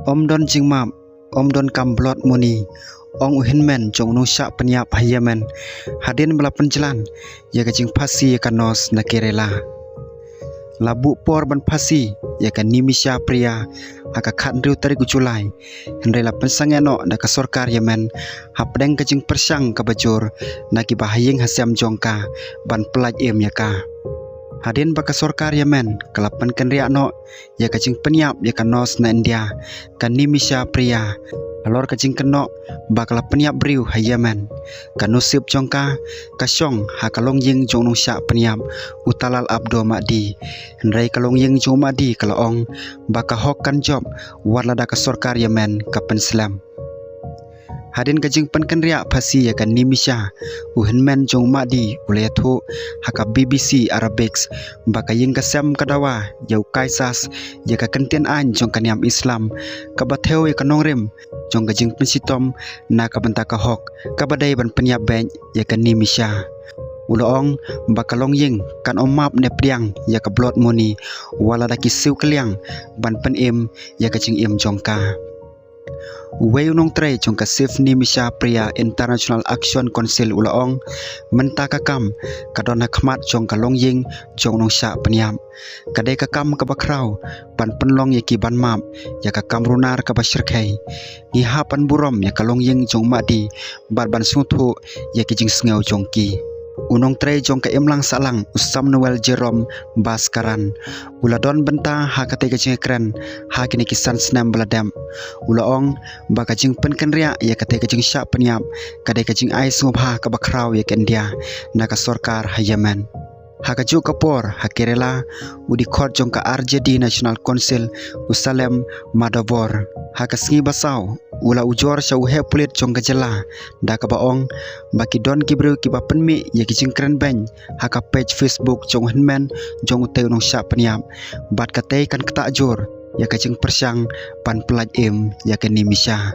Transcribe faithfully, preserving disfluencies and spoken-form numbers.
Ym don jingmap, ym don kam blood money, ong u hynmen jong u nongshah pynïap ha Yemen, hadien ba la pynjlan ïa ka jingphasi ïa ka nurse na Kerala. La buh por ban phasi ïa ka Nimisha Priya ha ka khathynriew tarik u July, hynrei la pynsangeh noh da ka sorkar Yemen hapdeng ka jingpyrshang kaba jur na kiba ha ïing ha sem jong ka ban pyllait im ïa ka. Hadien ba ka sorkar Yemen ka la pynkynriah noh ïa ka jingpynïap ïa ka nurse na India, ka Nimisha Priya, halor ka jingkynnoh ba ka la pynïap briew ha Yemen, ka nusib jong ka ka shong ha ka longïing jong u nongshah pynïap, u Talal Abdo Mahdi. Hynrei ka longïing jong u Mahdi ka la ong ba ka hok kan jop wat lada ka sorkar Yemen ka pynslem. Hadien ka jingpynkynriah phasi ïa ka Nimisha, u hynmen jong u Mahdi u la ïathuh ha ka B B C Arabic ba ka ïing ka sem ka dawa ïa u Kaisas ïa ka kyntien aiñ jong ka niam Islam kaba thew ïa ka nongrim jong ka jingpynshitom na ka bynta ka hok kaba dei ban pynïap beit ïa ka Nimisha. U la ong ba ka longïing kan ym map ne pdiang ïa ka blood money wat lada ki siew kylliang ban pynim ïa ka jingim jong ka. Uwei u nongtrei jong ka Save Nimisha Priya International Action Council u la ong, mynta ka kam ka don ha khmat jong ka longïing jong u nongshah pynïap. Ka dei ka kam kaba khraw ban pynlong ïa ki ban map ïa ka kam runar kaba shyrkhei. Ngi hap ban burom ïa ka longïing jong u Mahdi bad ban sngewthuh ïa ki jingsngew jong ki. U nongtrei jong ka imlang sahlang, u Samuel Jerome Bhaskaran, u la don bynta ha katei ka jingïakren ha kine ki san snem ba la dep. U la ong ba ka jingpynkynriah ïa katei ka jingshah pynïap ka dei ka jingai sngewbha kaba khraw ïa ka India na ka sorkar ha Yemen. Ha kajuh ka por ha Kerala, u dkhot jong ka R J D National Council, u Salem Madhavor, ha ka sngi Basaw u la ujor sha u heh pulit jong ka jylla da kaba ong ba ki don ki briew kiba pynmih ïa ki jingkren beiñ ha ka page Facebook jong u hynmen jong utei u nongshah pynïap, bad katei kan ktah jur ïa ka jingpyrshang ban pyllait im ïa ka Nimisha.